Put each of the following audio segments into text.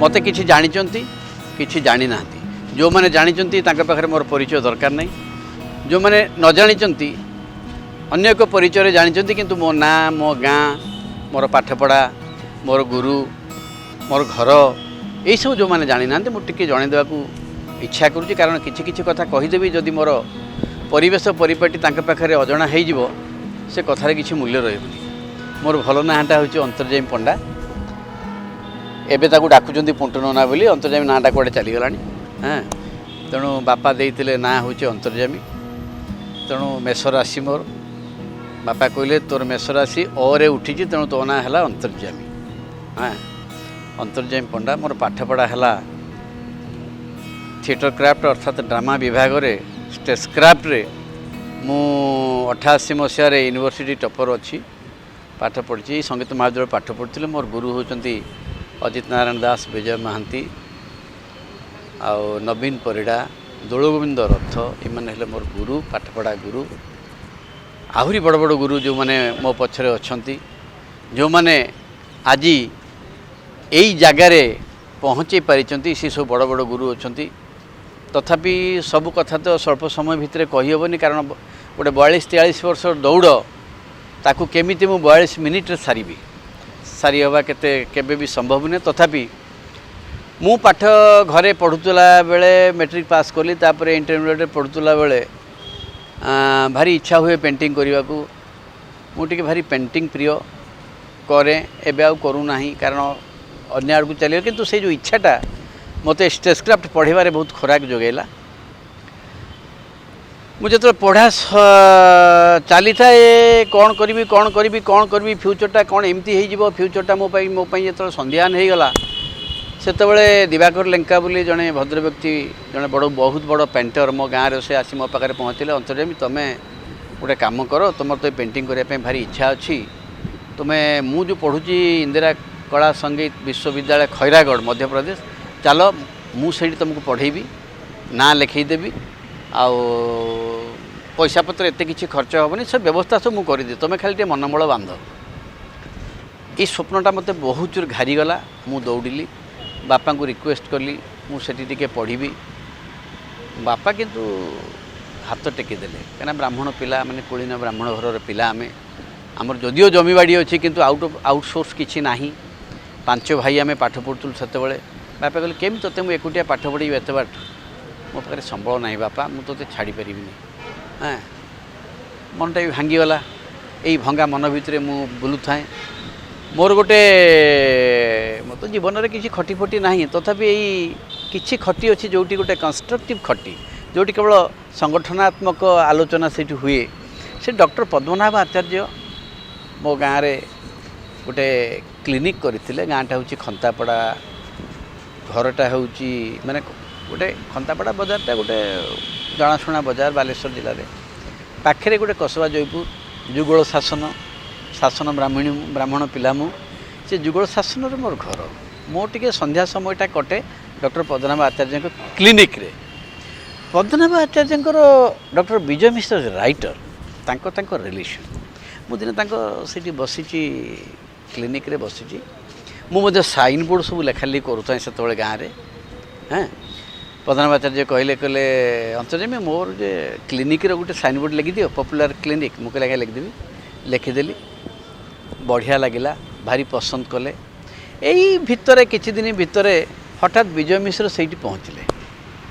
ମୋତେ କିଛି ଜାଣିଛନ୍ତି, କିଛି ଜାଣିନାହାନ୍ତି। ଯେଉଁମାନେ ଜାଣିଛନ୍ତି, ତାଙ୍କ ପାଖରେ ମୋର ପରିଚୟ ଦରକାର ନାହିଁ। ଯେଉଁମାନେ ନ ଜାଣିଛନ୍ତି, ଅନ୍ୟ ଏକ ପରିଚୟରେ ଜାଣିଛନ୍ତି, କିନ୍ତୁ ମୋ ନାଁ, ମୋ ଗାଁ, ମୋର ପାଠପଢ଼ା, ମୋର ଗୁରୁ, ମୋର ଘର, ଏଇସବୁ ଯେଉଁମାନେ ଜାଣିନାହାନ୍ତି, ମୁଁ ଟିକେ ଜଣାଇଦେବାକୁ ଇଚ୍ଛା କରୁଛି। କାରଣ କିଛି କିଛି କଥା କହିଦେବି, ଯଦି ମୋର ପରିବେଶ ପରିପାଟି ତାଙ୍କ ପାଖରେ ଅଜଣା ହେଇଯିବ, ସେ କଥାରେ କିଛି ମୂଲ୍ୟ ରହିବନି। ମୋର ଭଲ ନାଁଟା ହେଉଛି ଅନ୍ତର୍ଯାମୀ ପଣ୍ଡା। ଏବେ ତାକୁ ଡାକୁଛନ୍ତି ପୁଣ୍ଟୁ ନନା ବୋଲି। ଅନ୍ତର୍ଯାମୀ ନାଁଟା କୁଆଡ଼େ ଚାଲିଗଲାଣି। ହଁ, ତେଣୁ ବାପା ଦେଇଥିଲେ ନାଁ ହେଉଛି ଅନ୍ତର୍ଯାମୀ। ତେଣୁ ମେଷ ରାଶି ମୋର। ବାପା କହିଲେ, ତୋର ମେଷ ରାଶି ଅରେ ଉଠିଛି, ତେଣୁ ତୋ ନାଁ ହେଲା ଅନ୍ତର୍ଯାମୀ। ହଁ, ଅନ୍ତର୍ଯାମୀ ପଣ୍ଡା। ମୋର ପାଠପଢ଼ା ହେଲା ଥିଏଟର କ୍ରାଫ୍ଟ, ଅର୍ଥାତ୍ ଡ୍ରାମା ବିଭାଗରେ, ଷ୍ଟେଜ୍ କ୍ରାଫ୍ଟରେ। ମୁଁ 88 ମସିହାରେ ୟୁନିଭର୍ସିଟି ଟପର୍ ଅଛି। ପାଠ ପଢ଼ିଛି, ସଙ୍ଗୀତ ମହାବିଦ୍ୟାଳୟରେ ପାଠ ପଢ଼ୁଥିଲି। ମୋର ଗୁରୁ ହେଉଛନ୍ତି ଅଜିତ ନାରାୟଣ ଦାସ, ବିଜୟ ମହାନ୍ତି ଆଉ ନବୀନ ପରିଡ଼ା, ଦୋଳଗୋବିନ୍ଦ ରଥ। ଏମାନେ ହେଲେ ମୋର ଗୁରୁ, ପାଠପଢ଼ା ଗୁରୁ। ଆହୁରି ବଡ଼ ବଡ଼ ଗୁରୁ ଯେଉଁମାନେ ମୋ ପଛରେ ଅଛନ୍ତି, ଯେଉଁମାନେ ଆଜି ଏଇ ଜାଗାରେ ପହଞ୍ଚେଇ ପାରିଛନ୍ତି, ସେ ସବୁ ବଡ଼ ବଡ଼ ଗୁରୁ ଅଛନ୍ତି। ତଥାପି ସବୁ କଥା ତ ସ୍ୱଳ୍ପ ସମୟ ଭିତରେ କହିହେବନି, କାରଣ ଗୋଟେ 42 43 ବର୍ଷ ଦୌଡ଼, ତାକୁ କେମିତି ମୁଁ 42 ମିନିଟ୍ରେ ସାରିବି? ସାରି ହେବା କେତେ କେବେ ବି ସମ୍ଭବ ନୁହେଁ। ତଥାପି ମୁଁ ପାଠ ଘରେ ପଢ଼ୁଥିଲା ବେଳେ ମେଟ୍ରିକ୍ ପାସ୍ କଲି। ତାପରେ ଇଣ୍ଟରମିଡ଼ିଏଟ୍ରେ ପଢ଼ୁଥିଲା ବେଳେ ଭାରି ଇଚ୍ଛା ହୁଏ ପେଣ୍ଟିଂ କରିବାକୁ। ମୁଁ ଟିକେ ଭାରି ପେଣ୍ଟିଂ ପ୍ରିୟ କରେ। ଏବେ ଆଉ କରୁନାହିଁ, କାରଣ ଅନ୍ୟ ଆଡ଼କୁ ଚାଲିବ। କିନ୍ତୁ ସେଇ ଯେଉଁ ଇଚ୍ଛାଟା ମୋତେ ଷ୍ଟେଜ୍ କ୍ରାଫ୍ଟ ପଢ଼ିବାରେ ବହୁତ ଖୋରାକ ଯୋଗାଇଲା। ମୁଁ ଯେତେବେଳେ ପଢ଼ା ଚାଲିଥାଏ, କ'ଣ କରିବି, କ'ଣ କରିବି, କ'ଣ କରିବି, ଫ୍ୟୁଚରଟା କ'ଣ ଏମିତି ହେଇଯିବ, ଫ୍ୟୁଚରଟା ମୋ ପାଇଁ ଯେତେବେଳେ ସନ୍ଦିହାନ ହେଇଗଲା, ସେତେବେଳେ ଦିବାକର ଲେଙ୍କା ବୋଲି ଜଣେ ଭଦ୍ରବ୍ୟକ୍ତି, ଜଣେ ବଡ଼, ବହୁତ ବଡ଼ ପେଣ୍ଟର ମୋ ଗାଁରେ, ସେ ଆସି ମୋ ପାଖରେ ପହଞ୍ଚିଲେ। ଅନ୍ତର୍ଯାମୀ, ତୁମେ ଗୋଟେ କାମ କର, ତୁମର ତ ପେଣ୍ଟିଂ କରିବା ପାଇଁ ଭାରି ଇଚ୍ଛା ଅଛି। ତୁମେ ମୁଁ ଯେଉଁ ପଢ଼ୁଛି ଇନ୍ଦିରା କଳା ସଙ୍ଗୀତ ବିଶ୍ୱବିଦ୍ୟାଳୟ, ଖୈରାଗଡ଼, ମଧ୍ୟପ୍ରଦେଶ, ଚାଲ, ମୁଁ ସେଇଠି ତୁମକୁ ପଢ଼େଇବି, ନାଁ ଲେଖେଇଦେବି ଆଉ ପଇସା ପତ୍ର ଏତେ କିଛି ଖର୍ଚ୍ଚ ହେବନି। ସେ ବ୍ୟବସ୍ଥା ସବୁ ମୁଁ କରିଦିଏ, ତୁମେ ଖାଲି ଟିକେ ମନୋବଳ ବାନ୍ଧ। ଏଇ ସ୍ୱପ୍ନଟା ମୋତେ ବହୁତ ଜୋର ଘାରିଗଲା। ମୁଁ ଦୌଡ଼ିଲି, ବାପାଙ୍କୁ ରିକ୍ୱେଷ୍ଟ କଲି, ମୁଁ ସେଠି ଟିକେ ପଢ଼ିବି। ବାପା କିନ୍ତୁ ହାତ ଟେକିଦେଲେ, କାହିଁକିନା ବ୍ରାହ୍ମଣ ପିଲା ମାନେ, କୁଳୀନ ବ୍ରାହ୍ମଣ ଘରର ପିଲା ଆମେ। ଆମର ଯଦିଓ ଜମିବାଡ଼ି ଅଛି, କିନ୍ତୁ ଆଉଟସୋର୍ସ କିଛି ନାହିଁ। ପାଞ୍ଚ ଭାଇ ଆମେ ପାଠ ପଢ଼ୁଥିଲୁ ସେତେବେଳେ। ବାପା କହିଲେ, କେମିତି ତୋତେ ମୁଁ ଏକୁଟିଆ ପାଠ ପଢ଼େଇବି ଏତେ ବାଟ? ମୋ ପାଖରେ ସମ୍ବଳ ନାହିଁ ବାପା, ମୁଁ ତୋତେ ଛାଡ଼ିପାରିବିନି। ହଁ, ମନଟା ବି ଭାଙ୍ଗିଗଲା। ଏଇ ଭଙ୍ଗା ମନ ଭିତରେ ମୁଁ ବୁଲୁଥାଏ। ମୋର ଗୋଟେ, ମୋ ତ ଜୀବନରେ କିଛି ଖଟି ଫଟି ନାହିଁ, ତଥାପି ଏଇ କିଛି ଖଟି ଅଛି, ଯେଉଁଠି ଗୋଟେ କନଷ୍ଟ୍ରକ୍ଟିଭ୍ ଖଟି, ଯେଉଁଠି କେବଳ ସଂଗଠନାତ୍ମକ ଆଲୋଚନା ସେଇଠି ହୁଏ। ସେ ଡକ୍ଟର ପଦ୍ମନାଭ ଆଚାର୍ଯ୍ୟ ମୋ ଗାଁରେ ଗୋଟେ କ୍ଲିନିକ୍ କରିଥିଲେ। ଗାଁଟା ହେଉଛି ଖନ୍ତାପଡ଼ା, ଘରଟା ହେଉଛି ମାନେ ଗୋଟେ ଖନ୍ତାପଡ଼ା ବଜାରଟା ଗୋଟେ ଜଣାଶୁଣା ବଜାର ବାଲେଶ୍ୱର ଜିଲ୍ଲାରେ। ପାଖରେ ଗୋଟେ କସବା ଜୟପୁର, ଯୁଗଳ ଶାସନ, ଶାସନ ବ୍ରାହ୍ମଣୀ, ବ୍ରାହ୍ମଣ ପିଲା ମୁଁ। ସେ ଯୁଗଳ ଶାସନରେ ମୋର ଘର। ମୋ ଟିକେ ସନ୍ଧ୍ୟା ସମୟଟା କଟେ ଡକ୍ଟର ପଦ୍ମନାଭ ଆଚାର୍ଯ୍ୟଙ୍କ କ୍ଲିନିକ୍ରେ। ପଦ୍ମନାଭ ଆଚାର୍ଯ୍ୟଙ୍କର ଡକ୍ଟର ବିଜୟ ମିଶ୍ର ରାଇଟର, ତାଙ୍କ ତାଙ୍କ ରିଲେସନ୍। ମୁଁ ଦିନେ ତାଙ୍କ ସେଇଠି ବସିଛି, କ୍ଲିନିକ୍ରେ ବସିଛି। ମୁଁ ମଧ୍ୟ ସାଇନ୍ ବୋର୍ଡ଼ ସବୁ ଲେଖାଲେଖି କରୁଥାଏ ସେତେବେଳେ ଗାଁରେ। ହଁ, ପଦ୍ମନାଭ ଆଚାର୍ଯ୍ୟ କହିଲେ, ଅନ୍ତର୍ଯାମୀ, ମୋର ଯେ କ୍ଲିନିକ୍ର ଗୋଟେ ସାଇନ୍ ବୋର୍ଡ଼ ଲେଖିଦିଅ, ପପୁଲାର କ୍ଲିନିକ୍। ମୁଁ କହିଲି, ଆଜ୍ଞା ଲେଖିଦେବି। ଲେଖିଦେଲି, ବଢ଼ିଆ ଲାଗିଲା, ଭାରି ପସନ୍ଦ କଲେ। ଏଇ ଭିତରେ କିଛି ଦିନ ଭିତରେ ହଠାତ୍ ବିଜୟ ମିଶ୍ର ସେଇଠି ପହଞ୍ଚିଲେ।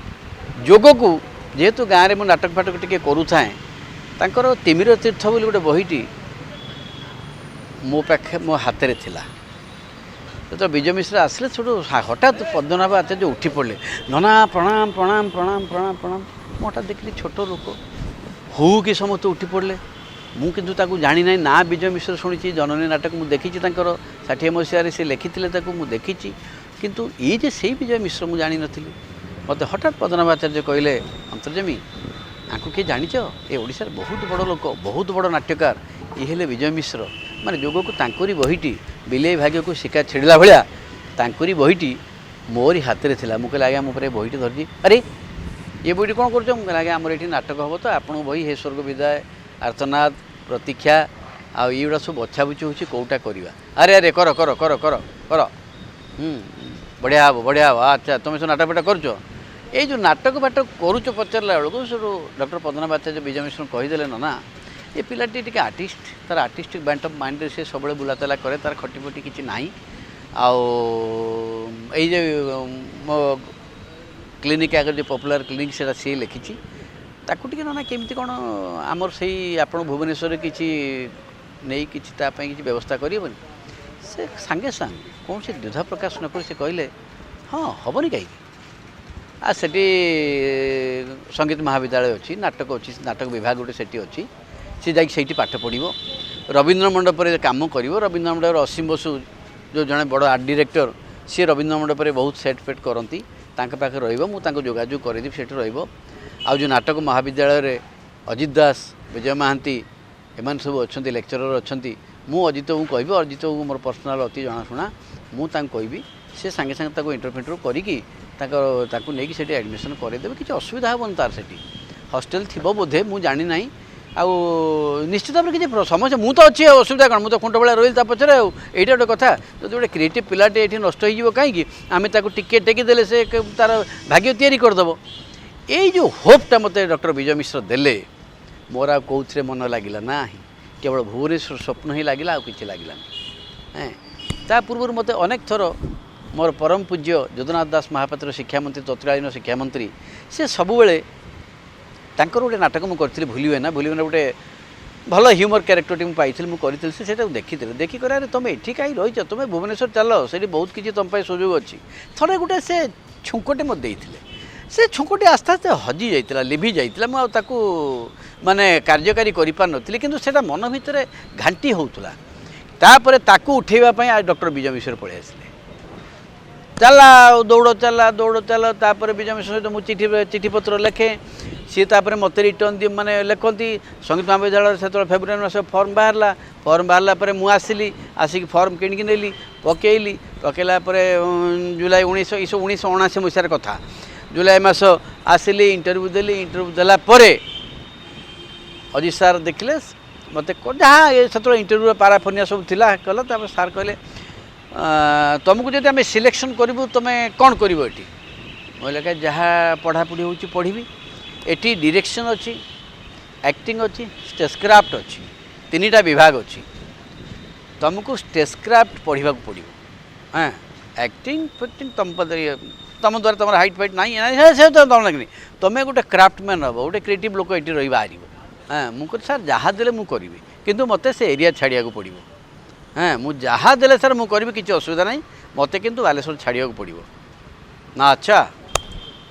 ଯୋଗକୁ ଯେହେତୁ ଗାଁରେ ମୁଁ ନାଟକ ଫାଟକ ଟିକେ କରୁଥାଏ, ତାଙ୍କର ତିମିର ତୀର୍ଥ ବୋଲି ଗୋଟେ ବହିଟି ମୋ ପାଖେ, ମୋ ହାତରେ ଥିଲା। ଯେତେବେଳେ ବିଜୟ ମିଶ୍ର ଆସିଲେ, ସେଠୁ ହଠାତ୍ ପଦ୍ମନାଭ ଆଚାର୍ଯ୍ୟ ଉଠି ପଡ଼ିଲେ, ନନା ପ୍ରଣାମ, ପ୍ରଣାମ, ପ୍ରଣାମ, ପ୍ରଣାମ, ପ୍ରଣାମ। ମୁଁ ହଠାତ୍ ଦେଖିଲି ଛୋଟ ଲୋକ, ହୁ କି ସମସ୍ତେ ଉଠି ପଡ଼ିଲେ। ମୁଁ କିନ୍ତୁ ତାକୁ ଜାଣିନାହିଁ ନା। ବିଜୟ ମିଶ୍ର ଶୁଣିଛି, ଜନନୀ ନାଟକ ମୁଁ ଦେଖିଛି ତାଙ୍କର, 60 ମସିହାରେ ସେ ଲେଖିଥିଲେ, ତାକୁ ମୁଁ ଦେଖିଛି। କିନ୍ତୁ ଏଇ ଯେ ସେଇ ବିଜୟ ମିଶ୍ର, ମୁଁ ଜାଣିନଥିଲି। ମୋତେ ହଠାତ୍ ପଦ୍ମନାଭ ଆଚାର୍ଯ୍ୟ କହିଲେ, ଅନ୍ତର୍ଯାମୀ, ଆଙ୍କୁ କିଏ ଜାଣିଛ? ଏ ଓଡ଼ିଶାର ବହୁତ ବଡ଼ ଲୋକ, ବହୁତ ବଡ଼ ନାଟ୍ୟକାର, ଇଏ ହେଲେ ବିଜୟ ମିଶ୍ର। ମାନେ ଯୋଗକୁ ତାଙ୍କରି ବହିଟି, ବିଲେଇ ଭାଗ୍ୟକୁ ଶିକା ଛିଡ଼ିଲା ଭଳିଆ ତାଙ୍କରି ବହିଟି ମୋରି ହାତରେ ଥିଲା। ମୁଁ କହିଲି, ଆଜ୍ଞା, ମୁଁ ପରେ ବହିଟି ଧରିଛି। ଆରେ, ଏ ବହିଟି କ'ଣ କରୁଛ? ମୁଁ କହିଲି, ଆଜ୍ଞା, ଆମର ଏଇଠି ନାଟକ ହେବ ତ, ଆପଣଙ୍କ ବହି ହେ ସ୍ୱର୍ଗ ବିଦାୟ, ଆର୍ତ୍ତନାଦ, ପ୍ରତୀକ୍ଷା ଆଉ ଏଇଗୁଡ଼ା ସବୁ ବଛାବୁଛି ହେଉଛି, କେଉଁଟା କରିବା? ଆରେ ଆରେ, କର କର କର କର କର। ହୁଁ। ବଢ଼ିଆ ହେବ, ବଢ଼ିଆ ହେବ। ଆଚ୍ଛା, ତୁମେ ସବୁ ନାଟକ ଫାଟକ କରୁଛ? ଏଇ ଯେଉଁ ନାଟକ ଫାଟକ କରୁଛ ପଚାରିଲା ବେଳକୁ ସେଠୁ ଡକ୍ଟର ପଦ୍ମନାଭ ଆଚାର୍ଯ୍ୟ ବିଜୟ ମିଶ୍ର କହିଦେଲେ, ନା ନା, ଏ ପିଲାଟି ଟିକେ ଆର୍ଟିଷ୍ଟ, ତାର ଆର୍ଟିଷ୍ଟିକ୍ ବ୍ୟାଣ୍ଡ ଅଫ୍ ମାଇଣ୍ଡରେ ସେ ସବୁବେଳେ ବୁଲାଚଲା କରେ, ତାର ଖଟି ଫଟି କିଛି ନାହିଁ। ଆଉ ଏଇ ଯେ ମୋ କ୍ଲିନିକ୍ ଆଗରେ ଯେଉଁ ପପୁଲାର କ୍ଲିନିକ୍, ସେଇଟା ସିଏ ଲେଖିଛି। ତାକୁ ଟିକେ ନନା କେମିତି କ'ଣ ଆମର ସେଇ ଆପଣ ଭୁବନେଶ୍ୱରରେ କିଛି ନେଇ କିଛି ତା ପାଇଁ କିଛି ବ୍ୟବସ୍ଥା କରିହେବନି? ସେ ସାଙ୍ଗେ ସାଙ୍ଗେ କୌଣସି ଦ୍ୱିଧା ପ୍ରକାଶ ନ କରି ସେ କହିଲେ, ହଁ, ହେବନି କାହିଁକି? ଆଉ ସେଠି ସଙ୍ଗୀତ ମହାବିଦ୍ୟାଳୟ ଅଛି, ନାଟକ ଅଛି, ନାଟକ ବିଭାଗ ଗୋଟେ ସେଠି ଅଛି, ସେ ଯାଇକି ସେଇଠି ପାଠ ପଢ଼ିବ, ରବୀନ୍ଦ୍ର ମଣ୍ଡପରେ କାମ କରିବ। ରବୀନ୍ଦ୍ର ମଣ୍ଡପରେ ଅସୀମ ବସୁ ଯେଉଁ ଜଣେ ବଡ଼ ଆର୍ଟ ଡିରେକ୍ଟର, ସିଏ ରବୀନ୍ଦ୍ର ମଣ୍ଡପରେ ବହୁତ ସେଟ୍ ଫେଟ୍ କରନ୍ତି, ତାଙ୍କ ପାଖରେ ରହିବ, ମୁଁ ତାଙ୍କୁ ଯୋଗାଯୋଗ କରିଦେବି, ସେଠି ରହିବ। ଆଉ ଯେଉଁ ନାଟକ ମହାବିଦ୍ୟାଳୟରେ ଅଜିତ ଦାସ, ବିଜୟ ମହାନ୍ତି ଏମାନେ ସବୁ ଅଛନ୍ତି, ଲେକ୍ଚରର ଅଛନ୍ତି, ମୁଁ ଅଜିତଙ୍କୁ କହିବି, ଅଜିତଙ୍କୁ ମୋର ପର୍ସନାଲ୍ ଅତି ଜଣାଶୁଣା, ମୁଁ ତାଙ୍କୁ କହିବି, ସେ ସାଙ୍ଗେ ସାଙ୍ଗେ ତାକୁ ଇଣ୍ଟରଭ୍ୟୁ କରିକି ତାକୁ ନେଇକି ସେଠି ଆଡ଼ମିସନ୍ କରାଇଦେବେ, କିଛି ଅସୁବିଧା ହେବନି ତାର। ସେଠି ହଷ୍ଟେଲ ଥିବ ବୋଧେ, ମୁଁ ଜାଣିନାହିଁ। ଆଉ ନିଶ୍ଚିତ ଭାବରେ କିଛି ସମସ୍ୟା, ମୁଁ ତ ଅଛି, ଆଉ ଅସୁବିଧା କ'ଣ? ମୁଁ ତ ଖୁଣ୍ଟ ଭଳିଆ ରହିଲି ତା ପଛରେ। ଆଉ ଏଇଟା ଗୋଟେ କଥା, ଯଦି ଗୋଟେ କ୍ରିଏଟିଭ୍ ପିଲାଟେ ଏଇଠି ନଷ୍ଟ ହେଇଯିବ କାହିଁକି? ଆମେ ତାକୁ ଟିକେ ଟେକିଦେଲେ ସେ ତାର ଭାଗ୍ୟ ତିଆରି କରିଦେବ। ଏଇ ଯେଉଁ ହୋପ୍ଟା ମୋତେ ଡକ୍ଟର ବିଜୟ ମିଶ୍ର ଦେଲେ, ମୋର ଆଉ କେଉଁଥିରେ ମନ ଲାଗିଲା ନାହିଁ, କେବଳ ଭୁବନେଶ୍ୱର ସ୍ୱପ୍ନ ହିଁ ଲାଗିଲା, ଆଉ କିଛି ଲାଗିଲାନି। ତା ପୂର୍ବରୁ ମୋତେ ଅନେକ ଥର ମୋର ପରମ ପୂଜ୍ୟ ଯଦୁନାଥ ଦାସ ମହାପାତ୍ର, ଶିକ୍ଷାମନ୍ତ୍ରୀ, ତତ୍କାଳୀନ ଶିକ୍ଷାମନ୍ତ୍ରୀ, ସେ ସବୁବେଳେ ତାଙ୍କର ଗୋଟେ ନାଟକ ମୁଁ କରିଥିଲି ଭୁଲିବେ ନା, ଭୁଲିବେ ନା, ଗୋଟେ ଭଲ ହ୍ୟୁମର କ୍ୟାରେକ୍ଟରଟି ମୁଁ ପାଇଥିଲି, ମୁଁ କରିଥିଲି। ସେ ସେଇଟାକୁ ଦେଖିଥିଲେ, ଦେଖିକରି, ଆରେ ତୁମେ ଏଠି କାହିଁ ରହିଛ? ତୁମେ ଭୁବନେଶ୍ୱର ଚାଲ, ସେଇଠି ବହୁତ କିଛି ତୁମ ପାଇଁ ସୁଯୋଗ ଅଛି। ଥରେ ଗୋଟେ ସେ ଛୁଙ୍କଟେ ମୋତେ ଦେଇଥିଲେ, ସେ ଛୁଙ୍କଟି ଆସ୍ତେ ଆସ୍ତେ ହଜି ଯାଇଥିଲା, ଲିଭି ଯାଇଥିଲା, ମୁଁ ଆଉ ତାକୁ ମାନେ କାର୍ଯ୍ୟକାରୀ କରିପାରିନଥିଲି, କିନ୍ତୁ ସେଇଟା ମନ ଭିତରେ ଘାଣ୍ଟି ହେଉଥିଲା। ତାପରେ ତାକୁ ଉଠେଇବା ପାଇଁ ଡକ୍ଟର ବିଜୟ ମିଶ୍ର ପଳେଇ ଆସିଲେ। ଚାଲା ଆଉ ଦୌଡ଼ ଚାଲା, ଦୌଡ଼ ଚାଲ। ତାପରେ ବିଜୟ ମିଶ୍ର ସହିତ ମୁଁ ଚିଠିପତ୍ର ଲେଖେ, ସିଏ ତାପରେ ମୋତେ ରିଟର୍ଣ୍ଣ ଦିଏ, ମାନେ ଲେଖନ୍ତି। ସଙ୍ଗୀତ ମହାବିଦ୍ୟାଳୟରେ ସେତେବେଳେ ଫେବୃଆରୀ ମାସ ଫର୍ମ ବାହାରିଲା, ଫର୍ମ ବାହାରିଲା ପରେ ମୁଁ ଆସିଲି, ଆସିକି ଫର୍ମ କିଣିକି ନେଲି, ପକେଇଲି। ପକେଇଲା ପରେ ଜୁଲାଇ ଉଣେଇଶ ଏସବୁ 1979 ମସିହାର କଥା, ଜୁଲାଇ ମାସ ଆସିଲି, ଇଣ୍ଟରଭ୍ୟୁ ଦେଲି। ଇଣ୍ଟରଭ୍ୟୁ ଦେଲା ପରେ ଅଜିତ ସାର୍ ଦେଖିଲେ ମୋତେ, ଯାହା ସେତେବେଳେ ଇଣ୍ଟରଭ୍ୟୁର ପାରାଫର୍ନିଆ ସବୁ ଥିଲା କଲା। ତାପରେ ସାର୍ କହିଲେ, ତୁମକୁ ଯଦି ଆମେ ସିଲେକ୍ସନ୍ କରିବୁ ତୁମେ କ'ଣ କରିବ ଏଠି? ମୁଁ କହିଲି, ଯାହା ପଢ଼ାପଢ଼ି ହେଉଛି ପଢ଼ିବି। ଏଠି ଡିରେକ୍ସନ୍ ଅଛି, ଆକ୍ଟିଂ ଅଛି, ଷ୍ଟେଜ୍ କ୍ରାଫ୍ଟ ଅଛି, ତିନିଟା ବିଭାଗ ଅଛି, ତୁମକୁ ଷ୍ଟେଜ୍ କ୍ରାଫ୍ଟ ପଢ଼ିବାକୁ ପଡ଼ିବ। ହଁ, ଆକ୍ଟିଂ ଫାକ୍ଟିଂ ତୁମ ପାଖରେ, ତୁମ ଦ୍ୱାରା ତୁମର ହାଇଟ୍ ଫାଇଟ୍ ନାହିଁ, ସେ ତ ତମ ଲାଗିନି, ତୁମେ ଗୋଟେ କ୍ରାଫ୍ଟମ୍ୟାନ୍ ହେବ, ଗୋଟେ କ୍ରିଏଟିଭ୍ ଲୋକ ଏଠି ରହି ବାହାରିବ। ହଁ, ମୁଁ କହିଲି, ସାର୍ ଯାହା ଦେଲେ ମୁଁ କରିବି, କିନ୍ତୁ ମୋତେ ସେ ଏରିଆ ଛାଡ଼ିବାକୁ ପଡ଼ିବ। ହଁ, ମୁଁ ଯାହା ଦେଲେ ସାର୍ ମୁଁ କରିବି, କିଛି ଅସୁବିଧା ନାହିଁ, ମୋତେ କିନ୍ତୁ ବାଲେଶ୍ୱର ଛାଡ଼ିବାକୁ ପଡ଼ିବ। ନା ଆଚ୍ଛା,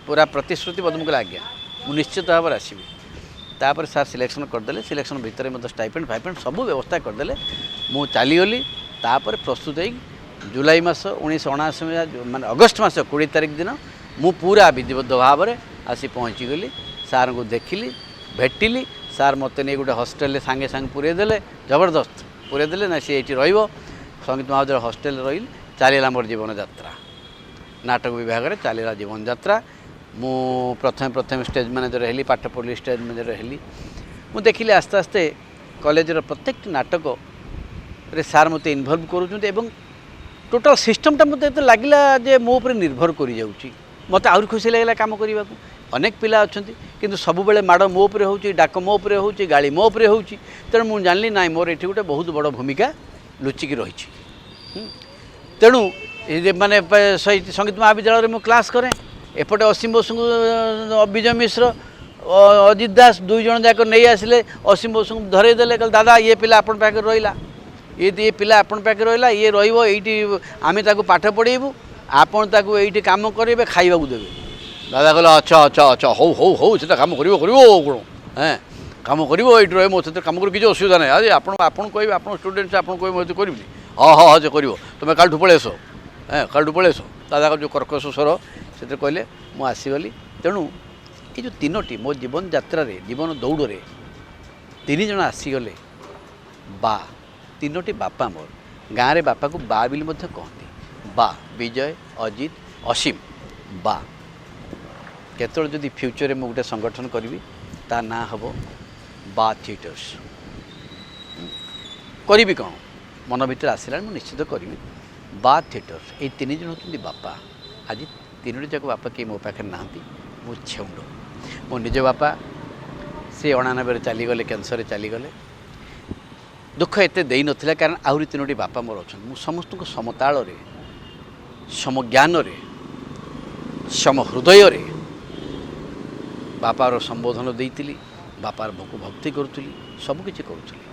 ପୁରା ପ୍ରତିଶ୍ରୁତିବଦ୍ଧ? ମୁଁ କହିଲି, ଆଜ୍ଞା, ମୁଁ ନିଶ୍ଚିତ ଭାବରେ ଆସିବି। ତାପରେ ସାର୍ ସିଲେକ୍ସନ୍ କରିଦେଲେ, ସିଲେକ୍ସନ୍ ଭିତରେ ମୋତେ ଷ୍ଟାଇପେଣ୍ଡ ଫାଇପେଣ୍ଡ ସବୁ ବ୍ୟବସ୍ଥା କରିଦେଲେ, ମୁଁ ଚାଲିଗଲି। ତାପରେ ପ୍ରସ୍ତୁତ ହେଇକି ଜୁଲାଇ ମାସ 1979 ମସିହା, ମାନେ ଅଗଷ୍ଟ ମାସ 20 ତାରିଖ ଦିନ ମୁଁ ପୁରା ବିଧିବଦ୍ଧ ଭାବରେ ଆସି ପହଞ୍ଚିଗଲି। ସାର୍ଙ୍କୁ ଦେଖିଲି, ଭେଟିଲି, ସାର୍ ମୋତେ ନେଇ ଗୋଟେ ହଷ୍ଟେଲରେ ସାଙ୍ଗେ ସାଙ୍ଗେ ପୁରେଇ ଦେଲେ, ଜବରଦସ୍ତ ପୁରେଇ ଦେଲେ, ନା ସିଏ ଏଇଠି ରହିବ। ସଙ୍ଗୀତ ମହାବିଦ୍ୟାଳୟ ହଷ୍ଟେଲରେ ରହିଲି, ଚାଲିଲା ମୋର ଜୀବନ ଯାତ୍ରା, ନାଟକ ବିଭାଗରେ ଚାଲିଲା ଜୀବନ ଯାତ୍ରା। ମୁଁ ପ୍ରଥମେ ପ୍ରଥମେ ଷ୍ଟେଜ୍ ମ୍ୟାନେଜର ହେଲି, ପାଠ ପଢ଼ିଲି, ଷ୍ଟେଜ୍ ମ୍ୟାନେଜର ହେଲି। ମୁଁ ଦେଖିଲି ଆସ୍ତେ ଆସ୍ତେ କଲେଜର ପ୍ରତ୍ୟେକଟି ନାଟକରେ ସାର୍ ମୋତେ ଇନଭଲ୍ଭ କରୁଛନ୍ତି ଏବଂ ଟୋଟାଲ୍ ସିଷ୍ଟମ୍ଟା ମୋତେ ଏତେ ଲାଗିଲା ଯେ ମୋ ଉପରେ ନିର୍ଭର କରିଯାଉଛି। ମୋତେ ଆହୁରି ଖୁସି ଲାଗିଲା କାମ କରିବାକୁ। ଅନେକ ପିଲା ଅଛନ୍ତି, କିନ୍ତୁ ସବୁବେଳେ ମାଡ଼ ମୋ ଉପରେ ହେଉଛି, ଡାକ ମୋ ଉପରେ ହେଉଛି, ଗାଳି ମୋ ଉପରେ ହେଉଛି। ତେଣୁ ମୁଁ ଜାଣିଲି, ନାଇଁ, ମୋର ଏଠି ଗୋଟେ ବହୁତ ବଡ଼ ଭୂମିକା ଲୁଚିକି ରହିଛି। ତେଣୁ ଏ ଯେ ମାନେ ସଙ୍ଗୀତ ମହାବିଦ୍ୟାଳୟରେ ମୁଁ କ୍ଲାସ୍ କରେ, ଏପଟେ ଅସୀମ ବସୁଙ୍କୁ ବିଜୟ ମିଶ୍ର, ଅଜିତ ଦାସ ଦୁଇ ଜଣ ଯାକ ନେଇ ଆସିଲେ, ଅସୀମ ବସୁଙ୍କୁ ଧରେଇ ଦେଲେ, କହିଲେ, ଦାଦା, ଇଏ ପିଲା ଆପଣ ପାଖରେ ରହିଲା, ଇଏ ପିଲା ଆପଣ ପାଖରେ ରହିଲା, ଇଏ ରହିବ ଏଇଠି, ଆମେ ତାକୁ ପାଠ ପଢ଼େଇବୁ, ଆପଣ ତାକୁ ଏଇଠି କାମ କରିବେ, ଖାଇବାକୁ ଦେବେ। ଦାଦା କହିଲେ, ଆଚ୍ଛା ଆଚ୍ଛା ଆଚ୍ଛା, ହଉ ହଉ ହଉ, ସେଟା କାମ କରିବ, କରିବ କ'ଣ? ହେଁ, କାମ କରିବ, ଏଇଠି ରହିବ, ମୋ ସହିତ କାମ କରିବ, କିଛି ଅସୁବିଧା ନାହିଁ। ଆରେ ଆପଣ କହିବେ, ଆପଣ ଷ୍ଟୁଡେଣ୍ଟସ୍, ଆପଣ କହିବେ, ମୁଁ ଏତେ କରିବିନି? ହଁ ହଁ ହଁ, ସେ କରିବ, ତୁମେ କାଲିଠୁ ପଳେଇ ଆସ। ହେଁ, କାଲିଠୁ ପଳେଇ ଆସ। ଦାଦାଙ୍କ ଯେଉଁ କର୍କଶ ସ୍ୱର ସେଥିରେ କହିଲେ, ମୁଁ ଆସିଗଲି। ତେଣୁ ଏଇ ଯେଉଁ ତିନୋଟି ମୋ ଜୀବନ ଯାତ୍ରାରେ, ଜୀବନ ଦୌଡ଼ରେ ତିନି ଜଣ ଆସିଗଲେ, ବା ତିନୋଟି ବାପା ମୋର। ଗାଁରେ ବାପାକୁ ବା ବୋଲି ମଧ୍ୟ କହନ୍ତି, ବା ବିଜୟ, ଅଜିତ, ଅସୀମ ବା। କେତେବେଳେ ଯଦି ଫ୍ୟୁଚରରେ ମୁଁ ଗୋଟେ ସଂଗଠନ କରିବି, ତା ନାଁ ହେବ ବା ଥିଏଟର୍ସ। କରିବି କ'ଣ, ମନ ଭିତରେ ଆସିଲାଣି, ମୁଁ ନିଶ୍ଚିତ କରିବି ବା ଥିଏଟର୍ସ। ଏଇ ତିନି ଜଣ ହେଉଛନ୍ତି ବାପା। ଆଜି ତିନୋଟି ଯାକ ବାପା କେହି ମୋ ପାଖରେ ନାହାନ୍ତି। ମୁଁ ଛେଉଣ୍ଡ। ମୋ ନିଜ ବାପା ସେ 89ରେ ଚାଲିଗଲେ, କ୍ୟାନ୍ସରରେ ଚାଲିଗଲେ। ଦୁଃଖ ଏତେ ଦେଇନଥିଲା, କାରଣ ଆହୁରି ତିନୋଟି ବାପା ମୋର ଅଛନ୍ତି। ମୁଁ ସମସ୍ତଙ୍କୁ ସମତାଳରେ, ସମଜ୍ଞାନରେ, ସମହୃଦୟରେ ବାପାର ସମ୍ବୋଧନ ଦେଇଥିଲି, ବାପାର ଭକୁ ଭକ୍ତି କରୁଥିଲି, ସବୁକିଛି କରୁଥିଲି।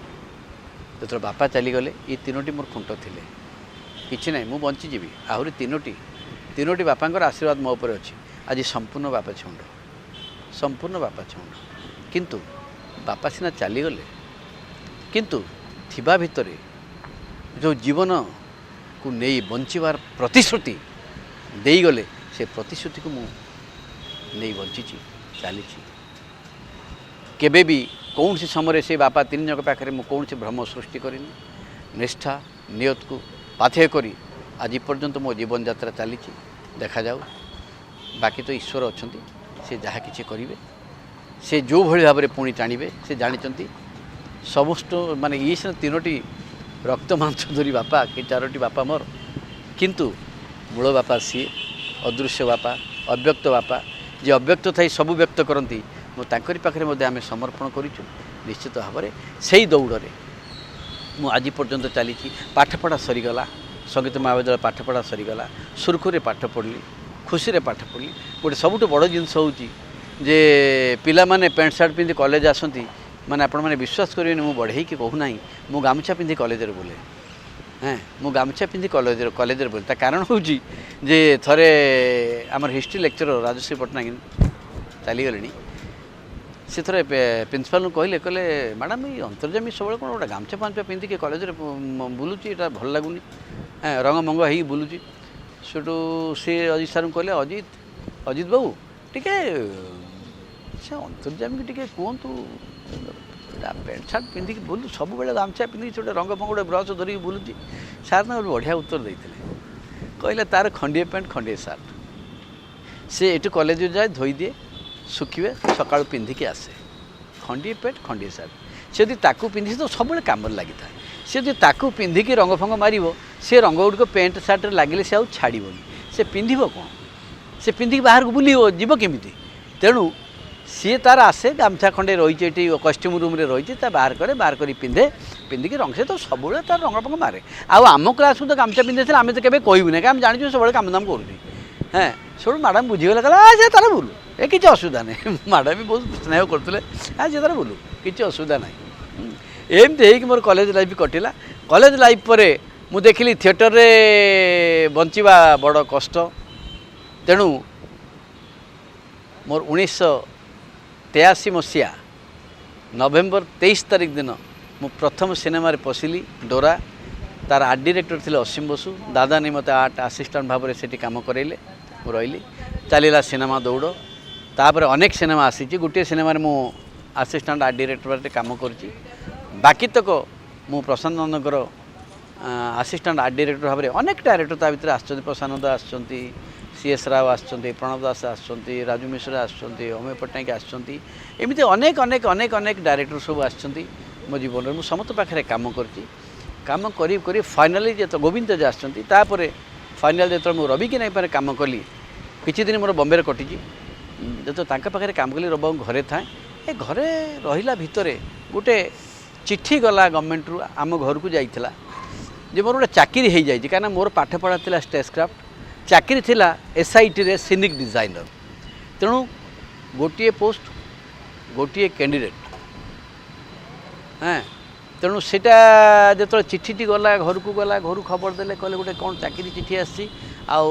ଯେତେବେଳେ ବାପା ଚାଲିଗଲେ, ଏ ତିନୋଟି ମୋର ଖୁଣ୍ଟ ଥିଲେ। କିଛି ନାହିଁ, ମୁଁ ବଞ୍ଚିଯିବି, ଆହୁରି ତିନୋଟି ବାପାଙ୍କର ଆଶୀର୍ବାଦ ମୋ ଉପରେ ଅଛି। ଆଜି ସମ୍ପୂର୍ଣ୍ଣ ବାପା ଛେଉଣ୍ଡ, ସମ୍ପୂର୍ଣ୍ଣ ବାପା ଛେଉଣ୍ଡ। କିନ୍ତୁ ବାପା ସିନା ଚାଲିଗଲେ, କିନ୍ତୁ ଥିବା ଭିତରେ ଯେଉଁ ଜୀବନକୁ ନେଇ ବଞ୍ଚିବାର ପ୍ରତିଶ୍ରୁତି ଦେଇଗଲେ, ସେ ପ୍ରତିଶ୍ରୁତିକୁ ମୁଁ ନେଇ ବଞ୍ଚିଛି, ଚାଲିଛି। କେବେ ବି କୌଣସି ସମୟରେ ସେ ବାପା ତିନି ଜଣଙ୍କ ପାଖରେ ମୁଁ କୌଣସି ଭ୍ରମ ସୃଷ୍ଟି କରିନି। ନିଷ୍ଠା ନିୟତକୁ ପାଥେୟ କରି ଆଜି ପର୍ଯ୍ୟନ୍ତ ମୋ ଜୀବନଯାତ୍ରା ଚାଲିଛି। ଦେଖାଯାଉ, ବାକି ତ ଈଶ୍ୱର ଅଛନ୍ତି, ସେ ଯାହା କିଛି କରିବେ, ସେ ଯେଉଁଭଳି ଭାବରେ ପୁଣି ଟାଣିବେ ସେ ଜାଣିଛନ୍ତି। ସମସ୍ତ ମାନେ ଇଏ ସିନା ତିନୋଟି ରକ୍ତ ମାଂସ ଧରି ବାପା କି ଚାରୋଟି ବାପା ମୋର, କିନ୍ତୁ ମୂଳ ବାପା ସିଏ ଅଦୃଶ୍ୟ ବାପା, ଅବ୍ୟକ୍ତ ବାପା, ଯିଏ ଅବ୍ୟକ୍ତ ଥାଇ ସବୁ ବ୍ୟକ୍ତ କରନ୍ତି। ମୁଁ ତାଙ୍କରି ପାଖରେ ମଧ୍ୟ ଆମେ ସମର୍ପଣ କରିଛୁ। ନିଶ୍ଚିତ ଭାବରେ ସେଇ ଦୌଡ଼ରେ ମୁଁ ଆଜି ପର୍ଯ୍ୟନ୍ତ ଚାଲିଛି। ପାଠପଢ଼ା ସରିଗଲା, ସଙ୍ଗୀତ ମହାବିଦ୍ୟାଳୟ ପାଠପଢ଼ା ସରିଗଲା, ସୁରୁଖୁରୁରେ ପାଠ ପଢ଼ିଲି, ଖୁସିରେ ପାଠ ପଢ଼ିଲି। ଗୋଟେ ସବୁଠୁ ବଡ଼ ଜିନିଷ ହେଉଛି ଯେ ପିଲାମାନେ ପ୍ୟାଣ୍ଟ ସାର୍ଟ ପିନ୍ଧି କଲେଜ ଆସନ୍ତି, ମାନେ ଆପଣମାନେ ବିଶ୍ୱାସ କରିବେନି, ମୁଁ ବଢ଼େଇକି କହୁନାହିଁ, ମୁଁ ଗାମୁଛା ପିନ୍ଧି କଲେଜରେ ବୁଲେ। ହଁ, ମୁଁ ଗାମୁଛା ପିନ୍ଧି କଲେଜରେ ବୁଲେ। ତା କାରଣ ହେଉଛି ଯେ ଥରେ ଆମର ହିଷ୍ଟ୍ରି ଲେକ୍ଚରର ରାଜଶ୍ରୀ ପଟ୍ଟନାୟକ ଚାଲିଗଲେଣି, ସେ ଥରେ ପ୍ରିନ୍ସିପାଲଙ୍କୁ କହିଲେ ମ୍ୟାଡ଼ାମ୍, ଏଇ ଅନ୍ତର୍ଯାମୀ ସବୁବେଳେ କ'ଣ ଗୋଟେ ଗାମୁଛା ଫାମୁଛା ପିନ୍ଧିକି କଲେଜରେ ବୁଲୁଛି, ଏଇଟା ଭଲ ଲାଗୁନି, ରଙ୍ଗମଙ୍ଗ ହେଇକି ବୁଲୁଛି। ସେଠୁ ସେ ଅଜିତ ସାର୍ଙ୍କୁ କହିଲେ, ଅଜିତ ବାବୁ ଟିକେ ସେ ଅନ୍ତର୍ଯାମୀକି ଟିକେ କୁହନ୍ତୁ, ପ୍ୟାଣ୍ଟ ସାର୍ଟ ପିନ୍ଧିକି ବୁଲୁ, ସବୁବେଳେ ଗାମୁଛା ପିନ୍ଧିକି ସେ ଗୋଟେ ରଙ୍ଗ ଫଙ୍ଗ ଗୋଟେ ବ୍ରସ୍ ଧରିକି ବୁଲୁଛି। ସାର୍ ନା ଗୋଟେ ବଢ଼ିଆ ଉତ୍ତର ଦେଇଥିଲେ, କହିଲେ ତାର ଖଣ୍ଡିଏ ପ୍ୟାଣ୍ଟ ଖଣ୍ଡିଏ ସାର୍ଟ, ସେ ଏଠୁ କଲେଜକୁ ଯାଏ, ଧୋଇଦିଏ, ଶୁଖିବେ, ସକାଳୁ ପିନ୍ଧିକି ଆସେ। ଖଣ୍ଡିଏ ପ୍ୟାଣ୍ଟ ଖଣ୍ଡିଏ ସାର୍ଟ, ସେ ଯଦି ତାକୁ ପିନ୍ଧି ତ ସବୁବେଳେ କାମରେ ଲାଗିଥାଏ। ସେ ଯଦି ତାକୁ ପିନ୍ଧିକି ରଙ୍ଗ ଫଙ୍ଗ ମାରିବ, ସେ ରଙ୍ଗ ଗୁଡ଼ିକ ପ୍ୟାଣ୍ଟ ସାର୍ଟରେ ଲାଗିଲେ ସେ ଆଉ ଛାଡ଼ିବନି। ସେ ପିନ୍ଧିବ କ'ଣ? ସେ ପିନ୍ଧିକି ବାହାରକୁ ବୁଲିବ ଯିବ କେମିତି? ତେଣୁ ସିଏ ତାର ଆସେ, ଗାମୁଛା ଖଣ୍ଡେ ରହିଛି ଏଠି କଷ୍ଟ୍ୟୁମ୍ ରୁମ୍ରେ ରହିଛି, ତା ବାହାର କରେ, ବାହାର କରି ପିନ୍ଧେ, ପିନ୍ଧିକି ରଙ୍ଗ ସେ ତ ସବୁବେଳେ ତାର ରଙ୍ଗ ଫଙ୍ଗ ମାରେ। ଆଉ ଆମ କ୍ଲାସ୍କୁ ତ ଗାମୁଛା ପିନ୍ଧିଥିଲେ ଆମେ ତ କେବେ କହିବୁନି, କାରଣ ଆମେ ଜାଣିଛୁ ସବୁବେଳେ କାମ ଦାମ କରୁଛି। ହଁ, ସେଠୁ ମ୍ୟାଡ଼ାମ୍ ବୁଝିଗଲେ, କହିଲେ ସେ ତାର ବୁଲୁ, ଏ କିଛି ଅସୁବିଧା ନାହିଁ। ମ୍ୟାଡ଼ାମ୍ ବି ବହୁତ ସ୍ନେହ କରୁଥିଲେ, ସେ ତାର ବୁଲୁ, କିଛି ଅସୁବିଧା ନାହିଁ। ଏମିତି ହେଇକି ମୋର କଲେଜ ଲାଇଫ୍ କଟିଲା। କଲେଜ ଲାଇଫ୍ ପରେ ମୁଁ ଦେଖିଲି ଥିଏଟରରେ ବଞ୍ଚିବା ବଡ଼ କଷ୍ଟ। ତେଣୁ ମୋର 1983 ମସିହା ନଭେମ୍ବର 23 ତାରିଖ ଦିନ ମୁଁ ପ୍ରଥମ ସିନେମାରେ ପଶିଲି, ଡୋରା। ତାର ଆର୍ଟ ଡିରେକ୍ଟର ଥିଲେ ଅସୀମ ବସୁ। ଦାଦା ନେଇ ମୋତେ ଆର୍ଟ ଆସିଷ୍ଟାଣ୍ଟ ଭାବରେ ସେଠି କାମ କରାଇଲେ, ମୁଁ ରହିଲି। ଚାଲିଲା ସିନେମା ଦୌଡ଼। ତାପରେ ଅନେକ ସିନେମା ଆସିଛି। ଗୋଟିଏ ସିନେମାରେ ମୁଁ ଆସିଷ୍ଟାଣ୍ଟ ଆର୍ଟ ଡିରେକ୍ଟର ଭାବରେ କାମ କରିଛି। ବାକି ତକ ମୁଁ ପ୍ରଶାନ୍ତ ନନ୍ଦଙ୍କର ଆସିଷ୍ଟାଣ୍ଟ ଆର୍ଟ ଡିରେକ୍ଟର ଭାବରେ ଅନେକ ଡାଇରେକ୍ଟର ତା ଭିତରେ ଆସିଛନ୍ତି। ପ୍ରଶାନ୍ତ ନନ୍ଦ ଆସିଛନ୍ତି, ସି.ଏସ୍. ରାଓ ଆସିଛନ୍ତି, ପ୍ରଣବ ଦାସ ଆସିଛନ୍ତି, ରାଜୁ ମିଶ୍ର ଆସିଛନ୍ତି, ଅମୟ ପଟ୍ଟନାୟକ ଆସିଛନ୍ତି। ଏମିତି ଅନେକ ଅନେକ ଅନେକ ଅନେକ ଡାଇରେକ୍ଟର ସବୁ ଆସିଛନ୍ତି ମୋ ଜୀବନରେ। ମୁଁ ସମସ୍ତ ପାଖରେ କାମ କରିଛି। କାମ କରି କରି ଫାଇନାଲି ଯେତେବେଳେ ଗୋବିନ୍ଦ ତେଜ ଆସିଛନ୍ତି, ତାପରେ ଫାଇନାଲ୍ ଯେତେବେଳେ ମୁଁ ରବି କିନାଇ ପାଖରେ କାମ କଲି, କିଛି ଦିନ ମୋର ବମ୍ବେରେ କଟିଛି। ଯେତେବେଳେ ତାଙ୍କ ପାଖରେ କାମ କଲି, ରବିବାବୁ ଘରେ ଥାଏ। ଏ ଘରେ ରହିଲା ଭିତରେ ଗୋଟେ ଚିଠି ଗଲା ଗଭର୍ଣ୍ଣମେଣ୍ଟରୁ ଆମ ଘରକୁ ଯାଇଥିଲା ଯେ ମୋର ଗୋଟେ ଚାକିରି ହେଇଯାଇଛି। କାହିଁକିନା ମୋର ପାଠପଢ଼ା ଥିଲା ଷ୍ଟେଜ୍ କ୍ରାଫ୍ଟ, ଚାକିରି ଥିଲା ଏସ୍ଆଇଟିରେ ସିନିକ୍ ଡିଜାଇନର। ତେଣୁ ଗୋଟିଏ ପୋଷ୍ଟ ଗୋଟିଏ କ୍ୟାଣ୍ଡିଡେଟ୍। ହଁ, ତେଣୁ ସେଇଟା ଯେତେବେଳେ ଚିଠିଟି ଗଲା ଘରକୁ ଗଲା, ଘରୁ ଖବର ଦେଲେ, କହିଲେ ଗୋଟେ କ'ଣ ଚାକିରି ଚିଠି ଆସିଛି, ଆଉ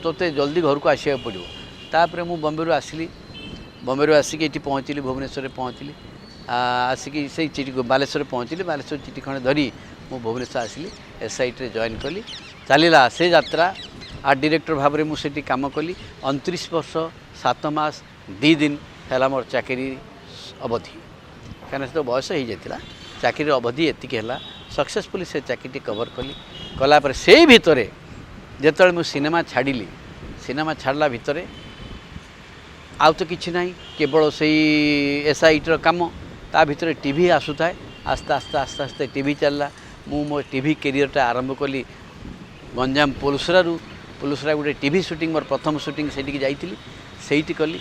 ତୋତେ ଜଲ୍ଦି ଘରକୁ ଆସିବାକୁ ପଡ଼ିବ। ତାପରେ ମୁଁ ବମ୍ବେରୁ ଆସିଲି। ବମ୍ବେରୁ ଆସିକି ଏଠି ପହଞ୍ଚିଲି, ଭୁବନେଶ୍ୱରରେ ପହଞ୍ଚିଲି। ଆସିକି ସେଇ ଚିଠି ବାଲେଶ୍ୱରରେ ପହଞ୍ଚିଲି। ବାଲେଶ୍ୱର ଚିଠି ଖଣ୍ଡେ ଧରି ମୁଁ ଭୁବନେଶ୍ୱର ଆସିଲି, ଏସ୍ଆଇଟିରେ ଜଏନ୍ କଲି। ଚାଲିଲା ସେ ଯାତ୍ରା। ଆର୍ଟ ଡିରେକ୍ଟର ଭାବରେ ମୁଁ ସେଠି କାମ କଲି। 29 ବର୍ଷ 7 ମାସ 2 ଦିନ ହେଲା ମୋର ଚାକିରି ଅବଧି, କାହିଁକିନା ସେ ତ ବୟସ ହେଇଯାଇଥିଲା। ଚାକିରିର ଅବଧି ଏତିକି ହେଲା। ସକ୍ସେସଫୁଲି ସେ ଚାକିରିଟି କଭର୍ କଲି। କଲା ପରେ ସେଇ ଭିତରେ ଯେତେବେଳେ ମୁଁ ସିନେମା ଛାଡ଼ିଲି, ସିନେମା ଛାଡ଼ିଲା ଭିତରେ ଆଉ ତ କିଛି ନାହିଁ, କେବଳ ସେଇ ଏସ୍ଆଇଟିର କାମ। ତା ଭିତରେ ଟିଭି ଆସୁଥାଏ। ଆସ୍ତେ ଆସ୍ତେ ଆସ୍ତେ ଆସ୍ତେ ଟିଭି ଚାଲିଲା। ମୁଁ ମୋ ଟିଭି କ୍ୟାରିୟରଟା ଆରମ୍ଭ କଲି ଗଞ୍ଜାମ ପୋଲସରାରୁ। ପୋଲସରା ଗୋଟେ ଟିଭି ସୁଟିଂ, ମୋର ପ୍ରଥମ ସୁଟିଂ ସେଇଠିକି ଯାଇଥିଲି, ସେଇଠି କଲି।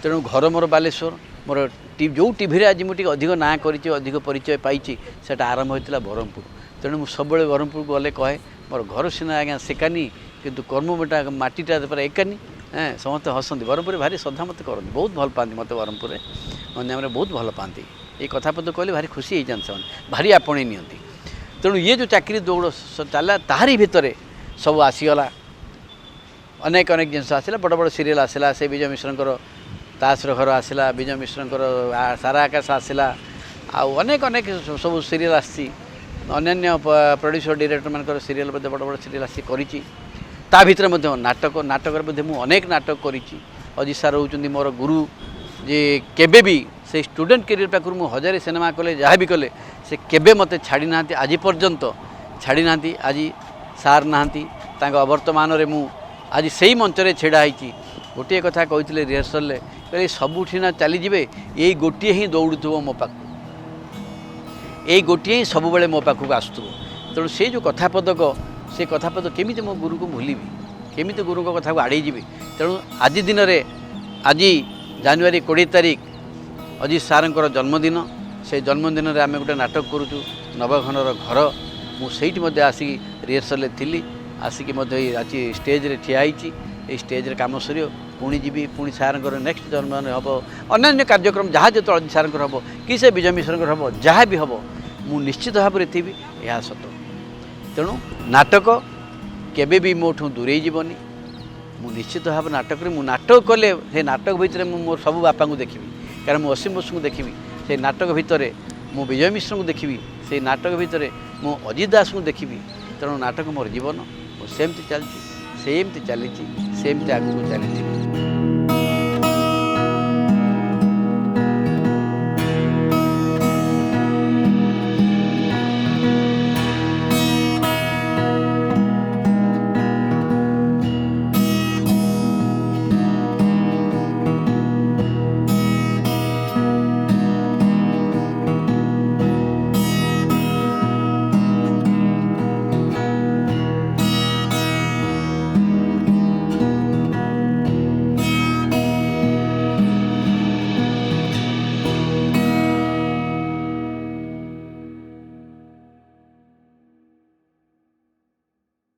ତେଣୁ ଘର ମୋର ବାଲେଶ୍ୱର। ମୋର ଯେଉଁ ଟିଭିରେ ଆଜି ମୁଁ ଟିକେ ଅଧିକ ନାଁ କରିଛି, ଅଧିକ ପରିଚୟ ପାଇଛି, ସେଇଟା ଆରମ୍ଭ ହୋଇଥିଲା ବ୍ରହ୍ମପୁର। ତେଣୁ ମୁଁ ସବୁବେଳେ ବ୍ରହ୍ମପୁରକୁ ଗଲେ କହେ, ମୋର ଘର ସିନା ଆଜ୍ଞା ସେକାନି, କିନ୍ତୁ କର୍ମଟା ମାଟିଟା ପୁରା ଏକାନି। ସମସ୍ତେ ହସନ୍ତି। ବ୍ରହ୍ମପୁରରେ ଭାରି ଶ୍ରଦ୍ଧା ମୋତେ କରନ୍ତି, ବହୁତ ଭଲ ପାଆନ୍ତି ମୋତେ। ବ୍ରହ୍ମପୁରରେ ଗଞ୍ଜାମରେ ବହୁତ ଭଲ ପାଆନ୍ତି। ଏଇ କଥା ପଦ କହିଲେ ଭାରି ଖୁସି ହେଇଯାନ୍ତି ସେମାନେ, ଭାରି ଆପଣେଇ ନିଅନ୍ତି। ତେଣୁ ଇଏ ଯେଉଁ ଚାକିରି ଦୌଡ଼ ଚାଲିଲା, ତାହାରି ଭିତରେ ସବୁ ଆସିଗଲା, ଅନେକ ଅନେକ ଜିନିଷ ଆସିଲା, ବଡ଼ ବଡ଼ ସିରିଏଲ୍ ଆସିଲା। ସେ ବିଜୟ ମିଶ୍ରଙ୍କର ତାସର ଘର ଆସିଲା, ବିଜୟ ମିଶ୍ରଙ୍କର ସାରା ଆକାଶ ଆସିଲା, ଆଉ ଅନେକ ଅନେକ ସବୁ ସିରିଏଲ୍ ଆସିଛି। ଅନ୍ୟାନ୍ୟ ପ୍ରଡ୍ୟୁସର ଡିରେକ୍ଟରମାନଙ୍କର ସିରିଏଲ୍ ମଧ୍ୟ, ବଡ଼ ବଡ଼ ସିରିଏଲ୍ ଆସି କରିଛି। ତା ଭିତରେ ମଧ୍ୟ ନାଟକ, ନାଟକରେ ମଧ୍ୟ ମୁଁ ଅନେକ ନାଟକ କରିଛି। ଅଜିତ ସାର୍ ହେଉଛନ୍ତି ମୋର ଗୁରୁ, ଯେ କେବେ ବି ସେଇ ଷ୍ଟୁଡେଣ୍ଟ କ୍ୟାରିୟର ପାଖରୁ ମୁଁ ହଜାରେ ସିନେମା କଲେ, ଯାହା ବି କଲେ, ସେ କେବେ ମୋତେ ଛାଡ଼ି ନାହାନ୍ତି, ଆଜି ପର୍ଯ୍ୟନ୍ତ ଛାଡ଼ି ନାହାନ୍ତି। ଆଜି ସାର୍ ନାହାନ୍ତି, ତାଙ୍କ ଅବର୍ତ୍ତମାନରେ ମୁଁ ଆଜି ସେଇ ମଞ୍ଚରେ ଛିଡ଼ା ହେଇଛି। ଗୋଟିଏ କଥା କହିଥିଲେ ରିହର୍ସଲରେ, କହିଲେ ସବୁଠି ନା ଚାଲିଯିବେ, ଏଇ ଗୋଟିଏ ହିଁ ଦୌଡ଼ୁଥିବ ମୋ ପାଖକୁ, ଏଇ ଗୋଟିଏ ହିଁ ସବୁବେଳେ ମୋ ପାଖକୁ ଆସୁଥିବ। ତେଣୁ ସେଇ ଯେଉଁ କଥାପଦକ, ସେ କଥାପଦ କେମିତି ମୋ ଗୁରୁକୁ ଭୁଲିବି, କେମିତି ଗୁରୁଙ୍କ କଥାକୁ ଆଡ଼େଇ ଯିବି? ତେଣୁ ଆଜି ଦିନରେ, ଆଜି ଜାନୁଆରୀ 20 ତାରିଖ ଅଜିତ ସାର୍ଙ୍କର ଜନ୍ମଦିନ। ସେଇ ଜନ୍ମଦିନରେ ଆମେ ଗୋଟେ ନାଟକ କରୁଛୁ, ନବଘନର ଘର। ମୁଁ ସେଇଠି ମଧ୍ୟ ଆସିକି ରିହର୍ସଲରେ ଥିଲି, ଆସିକି ମଧ୍ୟ ଏଇ ଆଜି ଷ୍ଟେଜ୍ରେ ଠିଆ ହେଇଛି। ଏଇ ଷ୍ଟେଜ୍ରେ କାମ ସରିବ, ପୁଣି ଯିବି, ପୁଣି ସାର୍ଙ୍କର ନେକ୍ସଟ ଜନ୍ମଦିନ ହେବ, ଅନ୍ୟାନ୍ୟ କାର୍ଯ୍ୟକ୍ରମ ଯାହା ଯେତେବେଳେ ଅଜିତ ସାର୍ଙ୍କର ହେବ କି ସେ ବିଜୟ ମିଶ୍ରଙ୍କର ହେବ, ଯାହା ବି ହେବ, ମୁଁ ନିଶ୍ଚିତ ଭାବରେ ଥିବି, ଏହା ସତ। ତେଣୁ ନାଟକ କେବେ ବି ମୋଠୁ ଦୂରେଇ ଯିବନି। ମୁଁ ନିଶ୍ଚିତ ଭାବରେ ନାଟକରେ, ମୁଁ ନାଟକ କଲେ ସେ ନାଟକ ଭିତରେ ମୁଁ ମୋର ସବୁ ବାପାଙ୍କୁ ଦେଖିବି, କାରଣ ମୁଁ ଅସୀମ ବୋଷଙ୍କୁ ଦେଖିବି ସେଇ ନାଟକ ଭିତରେ, ମୁଁ ବିଜୟ ମିଶ୍ରଙ୍କୁ ଦେଖିବି ସେଇ ନାଟକ ଭିତରେ, ମୁଁ ଅଜିତ ଦାସଙ୍କୁ ଦେଖିବି। ତେଣୁ ନାଟକ ମୋର ଜୀବନ, ମୁଁ ସେମିତି ଚାଲିଛି, ସେମିତି ଚାଲିଛି, ସେମିତି ଆଗକୁ ଚାଲିଥିବି।